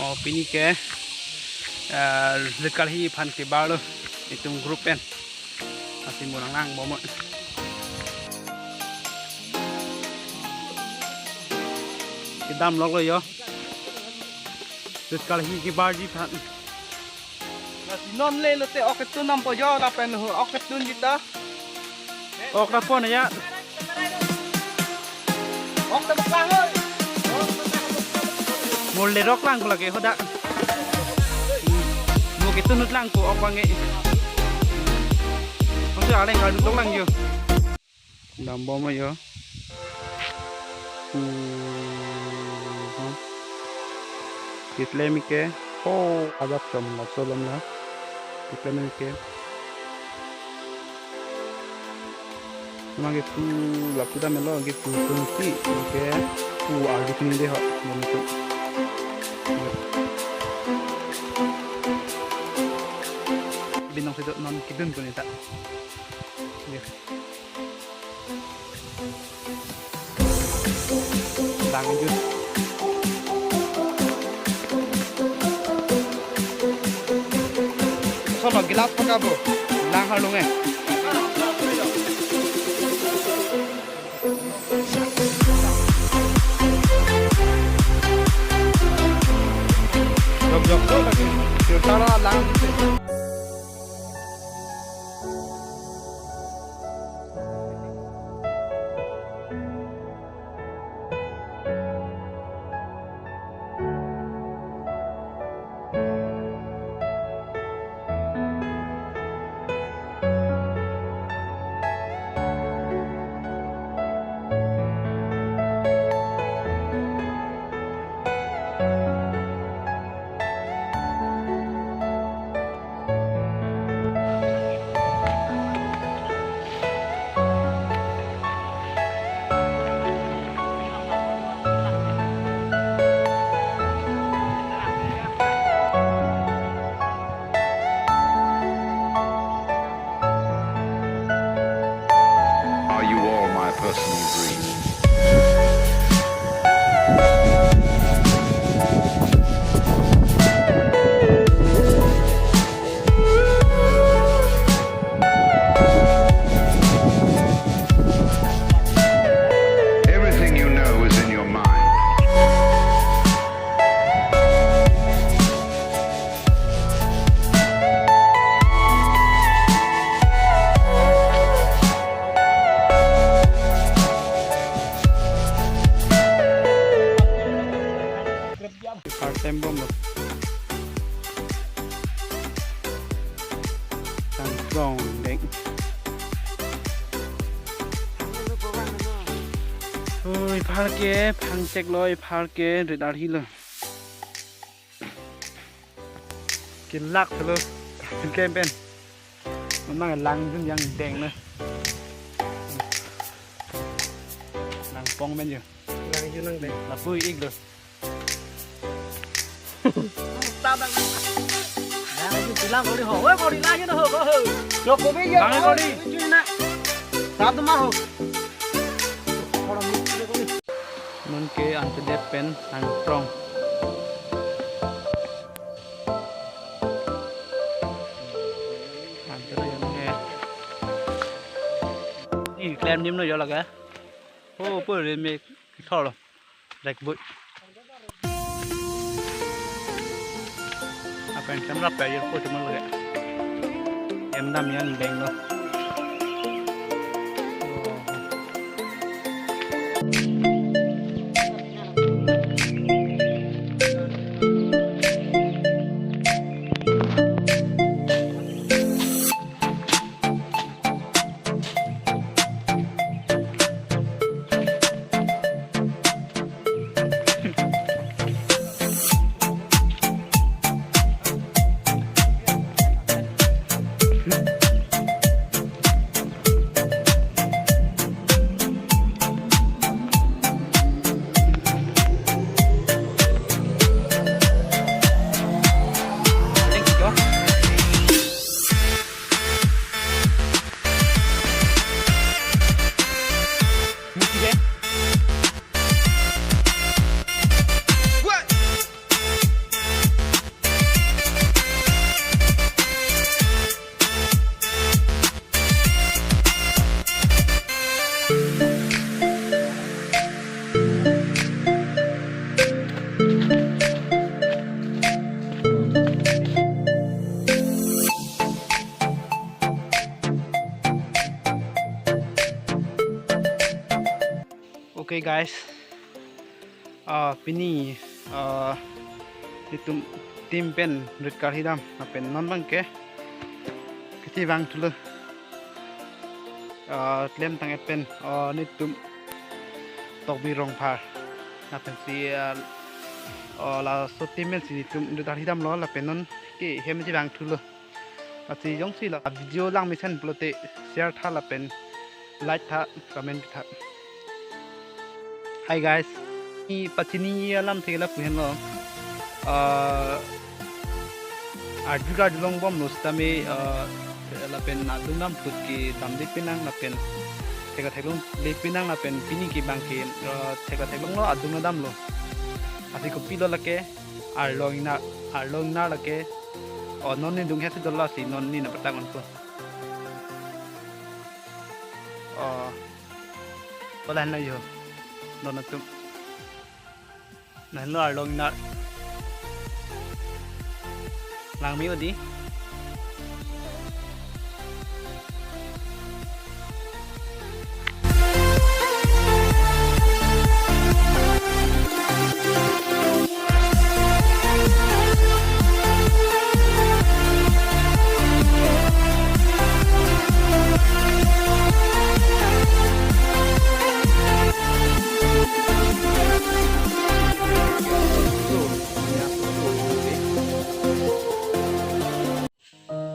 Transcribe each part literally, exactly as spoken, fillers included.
O pini ke, eh, Rit Karhi aphan kebar lo, itum group pen. Lasi mo nang lang bomnon. Kedam lok lo yo. Rit Karhi kebarji aphan. Lasi non le lote ok ketun nampo jo lapen ho ok ketunji ta. Ok ta pon ya. Ok ta bak lang oi. Mo le rok lang ko lake hodak. Mo ketun ut lang ko ok bang e. Ko sa aleng kardom lang yo. Dam bomlo yo. Hmm. Keklem ke. Oh, adap chom laso alam la. Keklem ke. Mage pu lapu dam lo, ke pu pu si ke pu ardu sini de ho. Binong sedo non kedun ko ne ta. Ya. Lang jut. Sono glass paka bo. Lang halung eh. Jok jok to lagi. Filter lang jut. Are you all my personal dream? Everything you know is in your mind. Part time bomlo. Tangtong dek. Oi, apharke phangchek lo, apharke Rit Karhi lo. Kelak thelo. Pen pen. Memang lang jun yang deng na. Nangpong men yo. Lang jun nang deng. Lapu ik lo. Tabang. Lang jun tilang kori ho. Weh, kori lang jun ho, ho. Yo, kopi yo. Lang kori. Jun na. Satu mah ho. Nonke ante det pen nangprong. Ante lo yo nonke. Ih, klem nim lo yo lake. Oh, pur re me thor lo. Rek bui. Apa yang camera player ko cuma lagi. Em dam yang beng lo. Hey guys, ah, pini, ah, netum team pen rit karhidam, lapen non abangke kachevangthulo. Ah, klemtang-et pen, ah, netum Tokbi Rongphar, lapensi, ah, ah, laso team pensi netum rit karhidamlo, lapen non ke hem chevangthulo. Lasi jongsi la video langmesen pulote share tha lapen like tha, comment tha. Hi guys, pini pachini alamthe ke lapu henlo. Ah, arju arjulongbomlo sitame, ah, lapen adung dam put ke damde pinang lapen thekthak theklongle pinang lapen pini ke abangke, ah, thekthak theklonglo, adung damlo. Lasi kopilo lake, Arlong Ingnar, Arlong Ingnar lake. O, non ne dunghet si dolo, lasi non ne nangpatak-onpo. O, ko lahenlo jo. Non atum. Lahenlo Arlong Ingnar. Langme-o dei.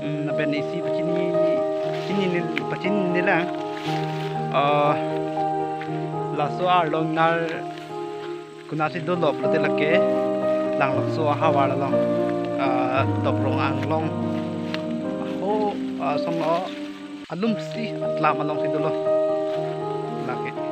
Hmm, lapen isi pachini, pachini ne, pachini ne lang. Ah, laso Arlong Ingnar konatsi dolo pulote lake Langlokso ahavar along, ah, Toprong Anglong. Ho, ah, song o alumsi atlam alongsi dolo. Lake.